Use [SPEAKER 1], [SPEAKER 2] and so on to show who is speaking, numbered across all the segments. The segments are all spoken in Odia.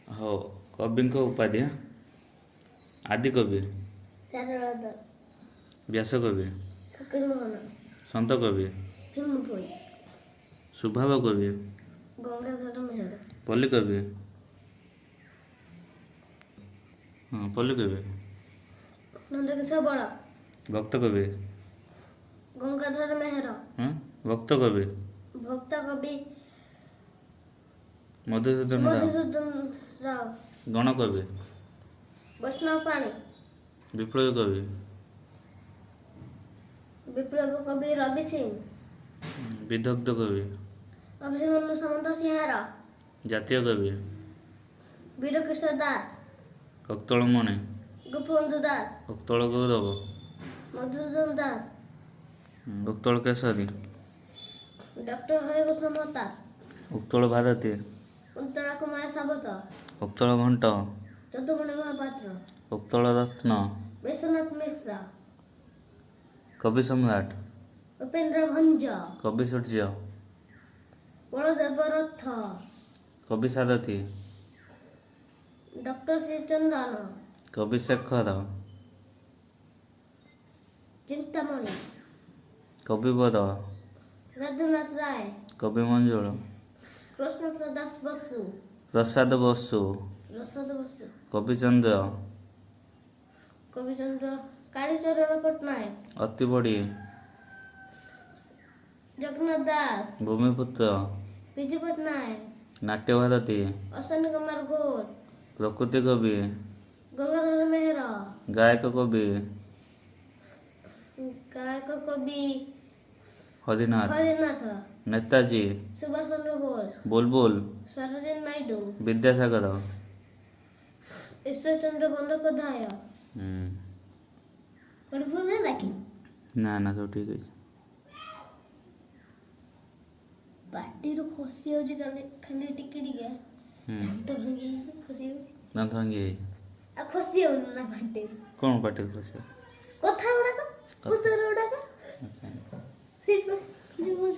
[SPEAKER 1] ହଉ, କବିଙ୍କ ଉପାଧି। ଆଦିକବି?
[SPEAKER 2] ସାରଳା ଦାସ।
[SPEAKER 1] ବ୍ୟାସକବି?
[SPEAKER 2] ଫକୀରମୋହନ।
[SPEAKER 1] ସନ୍ତକବି?
[SPEAKER 2] ଭୀମ ଭୋଇ।
[SPEAKER 1] ସ୍ୱଭାବ କବି?
[SPEAKER 2] ଗଙ୍ଗାଧର ମେହେର।
[SPEAKER 1] ପଲ୍ଲୀକବି? ହଁ, ପଲ୍ଲୀକବି?
[SPEAKER 2] ନନ୍ଦକିଶୋର ବଳ।
[SPEAKER 1] ଭକ୍ତକବି?
[SPEAKER 2] ଗଙ୍ଗାଧର ମେହେର।
[SPEAKER 1] ହଁ, ଭକ୍ତକବି?
[SPEAKER 2] ଭକ୍ତ କବି?
[SPEAKER 1] ମଧୁସୂଦନ ରାଓ।
[SPEAKER 2] ମଧୁସୂଦନ ରାଓ।
[SPEAKER 1] ଗଣକବି?
[SPEAKER 2] ବୈଷ୍ଣବ ପାଣି।
[SPEAKER 1] ବିପ୍ଳବୀ କବି?
[SPEAKER 2] ବିପ୍ଳବ କବି ରବି ସିଂ।
[SPEAKER 1] ବିଦଗ୍ଧ କବି?
[SPEAKER 2] ଅଭିମନ୍ୟୁ ସାମନ୍ତ ସିଂହାର।
[SPEAKER 1] ଜାତୀୟ କବି?
[SPEAKER 2] ବୀରକିଶୋର ଦାସ।
[SPEAKER 1] ଉତ୍କଳମଣି?
[SPEAKER 2] ଗୋପବନ୍ଧୁ ଦାସ।
[SPEAKER 1] ଉତ୍କଳ ଗୌରବ?
[SPEAKER 2] ମଧୁସୂଦନ ଦାସ।
[SPEAKER 1] ଉତ୍କଳ କେଶରୀ?
[SPEAKER 2] ଡକ୍ଟର ହରେକୃଷ୍ଣ ମହତାବ।
[SPEAKER 1] ଉତ୍କଳ ଭାରତୀ?
[SPEAKER 2] କୁନ୍ତଳା କୁମାର ସାବତ।
[SPEAKER 1] ଉତ୍କଳ ଘଣ୍ଟ?
[SPEAKER 2] ଯଦୁମଣି ମହାପାତ୍ର।
[SPEAKER 1] ଉତ୍କଳ ରତ୍ନ?
[SPEAKER 2] ବିଶ୍ୱନାଥ ମିଶ୍ର।
[SPEAKER 1] କବି ସମ୍ରାଟ?
[SPEAKER 2] ଉପେନ୍ଦ୍ର ଭଞ୍ଜ।
[SPEAKER 1] କବି ସୂର୍ଯ୍ୟ?
[SPEAKER 2] ବଳଦେବ ରଥ।
[SPEAKER 1] କବି ସାରଥୀ?
[SPEAKER 2] ଡକ୍ଟର ଶ୍ରୀଚନ୍ଦନ।
[SPEAKER 1] କବି ଶେଖର?
[SPEAKER 2] ଚିନ୍ତାମଣି।
[SPEAKER 1] କବିବର?
[SPEAKER 2] ରାଜନାଥ ରାୟ।
[SPEAKER 1] କବି ମଞ୍ଜୁଳ?
[SPEAKER 2] କୃଷ୍ଣ ପ୍ରଦାସ ବସୁ।
[SPEAKER 1] ପ୍ରସାଦ ବସୁ?
[SPEAKER 2] ପ୍ରସାଦ ବସୁ।
[SPEAKER 1] କବିଚନ୍ଦ୍ର?
[SPEAKER 2] କବିଚନ୍ଦ୍ର କାଳୀଚରଣ ପଟ୍ଟନାୟକ।
[SPEAKER 1] ଅତିବଡ଼ି?
[SPEAKER 2] ଜଗନ୍ନାଥ ଦାସ।
[SPEAKER 1] ଭୂମିପୁତ୍ର?
[SPEAKER 2] ବିଜୁ ପଟ୍ଟନାୟକ।
[SPEAKER 1] ନାଟ୍ୟଭାରତୀ?
[SPEAKER 2] ଅଶ୍ୱିନୀ କୁମାର ଘୋଷ।
[SPEAKER 1] ପ୍ରକୃତି କବି?
[SPEAKER 2] ଗଙ୍ଗାଧର ମେହେର।
[SPEAKER 1] ଗାୟକ କବି?
[SPEAKER 2] ଗାୟକ କବି
[SPEAKER 1] ହରିନାଥ।
[SPEAKER 2] ହରିନାଥ।
[SPEAKER 1] ନେତାଜୀ?
[SPEAKER 2] ସୁଭାଷ ଚନ୍ଦ୍ର ବୋଷ।
[SPEAKER 1] ବୁଲବୁଲ?
[SPEAKER 2] ସରୋଜିନୀ ନାଇଡୁ।
[SPEAKER 1] ବିଦ୍ୟାସାଗର?
[SPEAKER 2] ଈଶ୍ୱର ଚନ୍ଦ୍ର ବନ୍ଦୋପାଧ୍ୟାୟ। କୋଉଠି ଭୁଲ ହେଲା କି?
[SPEAKER 1] ନା ନା, ସବୁ ଠିକ୍ ଅଛି।
[SPEAKER 2] ପାଟିରୁ ଖସି ଯାଉଛି ଖାଲି ଖାଲି ଟିକେ ଟିକେ। ଦାନ୍ତ ଭାଙ୍ଗି ଯାଇଛି, ଖସି ଯାଉଛି।
[SPEAKER 1] ଦାନ୍ତ ଭାଙ୍ଗି ଯାଇଛି?
[SPEAKER 2] ଆଉ ଖସି ଯାଉନି ନା ପାଟିରୁ।
[SPEAKER 1] କ'ଣ ପାଟିରୁ ଖସି?
[SPEAKER 2] କଥା ଗୁଡାକ, ଉତ୍ତର ଗୁଡାକ। ସେଇଥିପାଇଁ ଯୋଉ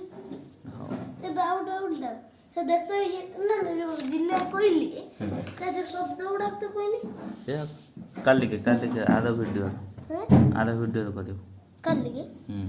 [SPEAKER 1] ହଉ।
[SPEAKER 2] ଏବେ ଆଉ ଗୋଟେ ଉଲ୍ଟା ସେ ଦେଶ ଇଏ ନା ନା, ଯୋଉ ଜିଲ୍ଲା କହିଲି, ତା ଯୋଉ ଶବ୍ଦ ଗୁଡାକ ତ କହିନି।
[SPEAKER 1] ସେ କାଲିକି ଆର ଭିଡ଼ିଓ
[SPEAKER 2] ହେଁ?
[SPEAKER 1] ଆର ଭିଡ଼ିଓରେ କରିବୁ।
[SPEAKER 2] କାଲିକି?
[SPEAKER 1] ହୁଁ।